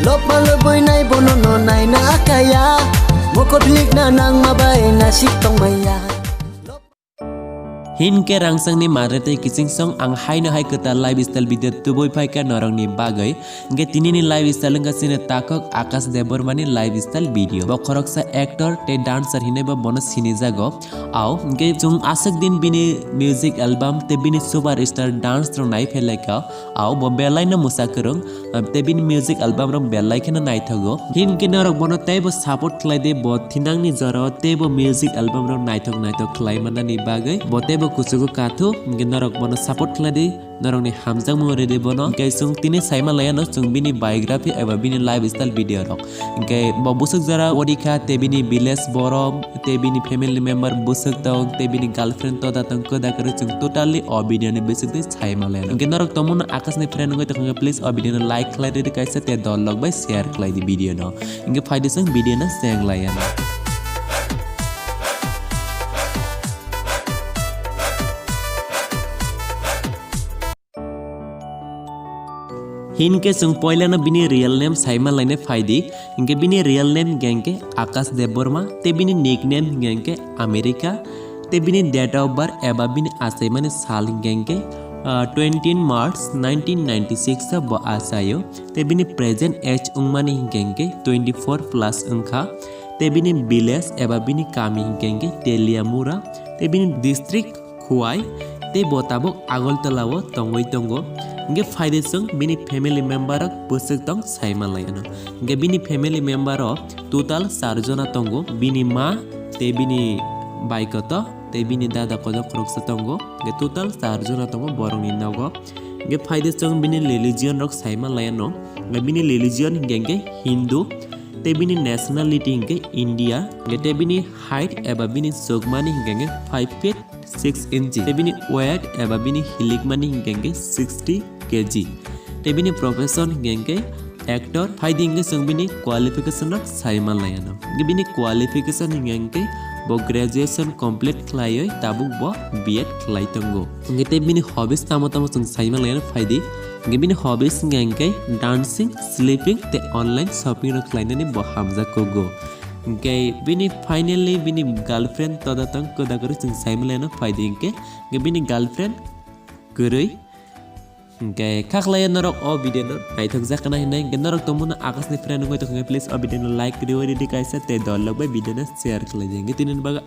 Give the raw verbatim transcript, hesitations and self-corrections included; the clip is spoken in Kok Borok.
Lobma lobwi nai bono no naina kaya. Mokot likna nangma bai nasik tongmaya. Hinkhe rangchakni mare tei kiching song ang haino hai kwtal lifestyle video tubui phaikha norokni bagwi. Hinkhe tinini lifestyle wngkha chini takhuk Akash Debbarmani lifestyle video. Bo khoroksa actor tei dancer hinwi bo bono sinijago. Au, hinkhe chwng aswk din bini music album tei bini superstar dance rok nai phelaikha. Au, bo belaino mwsa kwrwng, ah, tei bini music album rok belai kheno naithogo. Hinkhe norok bono teibo support khlai di, bo thinangni jorao teibo music album rok naithok naithok khlai manani bagwi. Bo teibo kuchugo kathu, hinkhe norok bono support khlai di, norokni hamjakmung ridi bono. Hinkhe chwng tini saima laiano chwng bini biography eba bini lifestyle video rok. Hinkhe bo bwswk jora Odisha tei bini village borok tei bini family member bwswk tong, tei bini girlfriend toda tong, kwda kwrwi chwng totally o video ni bisingtwi sai manlai. Hinkhe norok tongmano Akash ni friend wngwi tongkha, please o video no like khlai ridi kaisa tei dol rok bai share khlai di video no. Hinkhe phai di chwng video no cheng lai ano. Hinkhe chwng poilano bini real name saima laina phai di. Hinkhe bini real name hinkhe Akash Debbarma, tei bini nickname hinkhe America, tei bini date of birth eba bini achaimani sal hinkhe, ah, twenty March nineteen ninety-six o bo achaio, tei bini present age wngmani hinkhe twenty-four plus wngkha, tei bini village eba bini kami hinkhe Teliamura, tei bini district Khowai, tei bo tabuk Agartala o tongwi tongo. Hinkhe phai di chwng bini family member rok bwswk tong sai manlai ano. Hinkhe bini family member o total char jona tongo, bini ma, tei bini bai koto, tei bini dada koto khoroksa tongo. Hinkhe total char jona tongo borokni nogo. Hinkhe phai di chwng bini religion rok sai manlai ano. Hinkhe bini religion hinkhe Hindu, tei bini nationality hinkhe India. Hinkhe tei bini height eba bini chukmani hinkhe five feet six inchi. Tei bini weight eba bini hilikmani hinkhe sixty K G. Tei bini profession hinkhe actor. Phai di hinkhe chwng bini qualification rok sai manlai ano. Hinkhe bini qualification hinkhe bo graduation complete khlaiwi tabuk bo B Ed khlai tongo. Hinkhe tei bini hobbies tamo tamo chwng sai manlai ano phai di. Hinkhe bini hobbies hinkhe dancing, sleeping tei online shopping rok khlainani bo hamjak kugo. Hinkhe bini finally bini girlfriend toda tong kwda kwrwi chwng sai manlai ano phai di hinkhe. Hinkhe bini girlfriend kwrwi. Hinkhe kha khlai norok o video no naithok jak kana hinwi hinkhe norok tongmano Akash ni friend wngwi tongkha, please o video no like rwi ridi kaisa tei dol rok bai video no share khlai di. Hinkhe tini bagwi